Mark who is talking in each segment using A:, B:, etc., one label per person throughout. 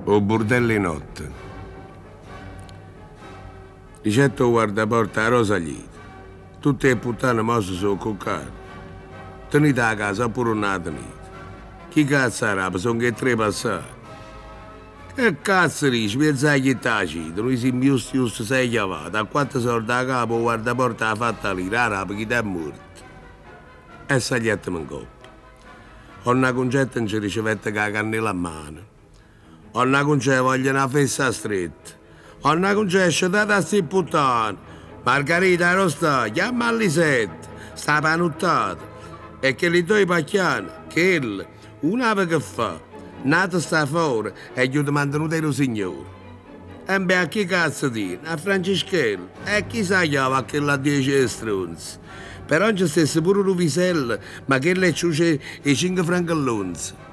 A: 'O burdello 'e notte. Dicette 'o guardaporta 'a Rosa Lieta, Tutte 'e puttane mo se so' cuccate. Tenite 'a casa oppure nun 'a tenite? Chi cazzo arape? Songo 'e ttre passate. Che cazzo dice? Pienza a ghittà acito, nuje simmo justo justo sei chiavate, a quatto solde 'a capa 'o guardaporta ha fatto 'a lira, arape chi t'è muorto. E sagliettemo 'ncoppa. 'Onna Cuncetta nce ricevette cu 'a cannela 'mmano. 'Onna Cuncè, voglio na fessa astretta. 'Onna Cuncè, scetate a sti puttane. Margarita, arò sta? Chiamma a Lisetta. Sta p' 'a nuttata. E chelli doje pacchiane, chelle, una ave che fa, n'ata sta fora, è ghiuta mantenuta 'e nu signore. Embè a chi cazzo tiene? A Francischella? E chi s' 'a chiava a chella ddiece 'e strunz? Però nce stesse pure Luvisella, ma chella è ciuccia 'e cinche franche l'onza.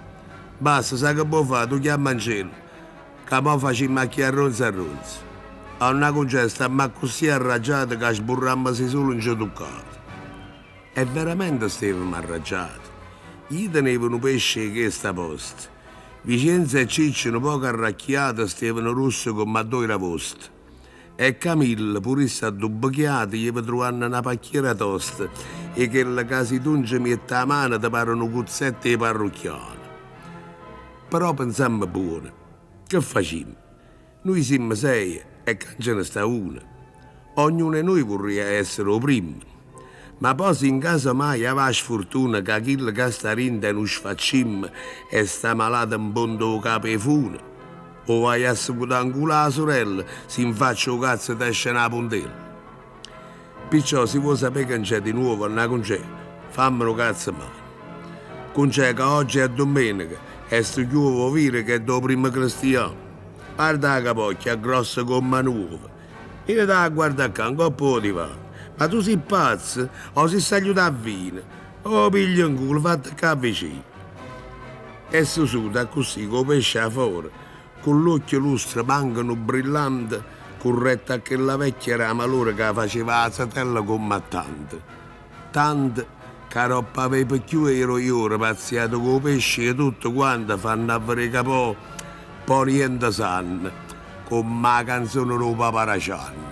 A: Basta, sa che buò fa, tu chiammancella, ca mo facimmo a chi arronza arronza. 'Onna Cuncè, stammo accussì arraggiate ca sburrammo si sulo nce tuccate. E veramente stevemo arraggiate. Io tenevo nu pesce 'e chesta posta. Vicienzo e Ciccio nu poco arracchiate steveno russe comm' a ddoje ravoste. E Camillo, pur isso addubbechiato, jeva truvanno na pacchiera tosta 'e chella ca si tu nce miette 'a mano te pare nu cuzzetto 'e parrucchiano. Però pensammo buono, che facimmo? Nuje simmo seje e ccà nce ne sta uno. Ognuno 'e nuje vurria essere 'o primmo. Ma po' si in caso maje ave 'a sfurtuna ca chillo ca sta dinto è nu sfaccimmo e sta malato 'mponta 'o capo 'e fune, 'o vaje a secutà 'nculo 'a surella si 'nfaccia 'o cazzo t'esce na puntella? Picciò si vuò sapè che nc'è di nuovo 'Onna Cuncè, famme nu cazzo 'mmano. Cuncè ca oggi è dummeneca e stu chiuovo 'o vire che è d' 'o primmo cristiano. Guarda 'a capocchia, è grossa comm' 'a n'uovo. Vienete a guardà ccà, 'ncopp' 'o divano. Ma tu si pazzo o si sagliuto a vino? O piglia 'nculo, fatte ccà vicino. E susuto accussì, cu 'o pesce 'a fora, cu ll'uocchie lustre manco nu brillante, currette a chella vecchia d' 'a malora ca faceva 'a zetella comm' a tante. Tanto ca doppo avé pe cchiù 'e doje ore pazziato cu 'o pesce 'e tutte quante fanno a vedé ca po' po' niente sanno, comm' 'a canzone d' 'o Paparacianno.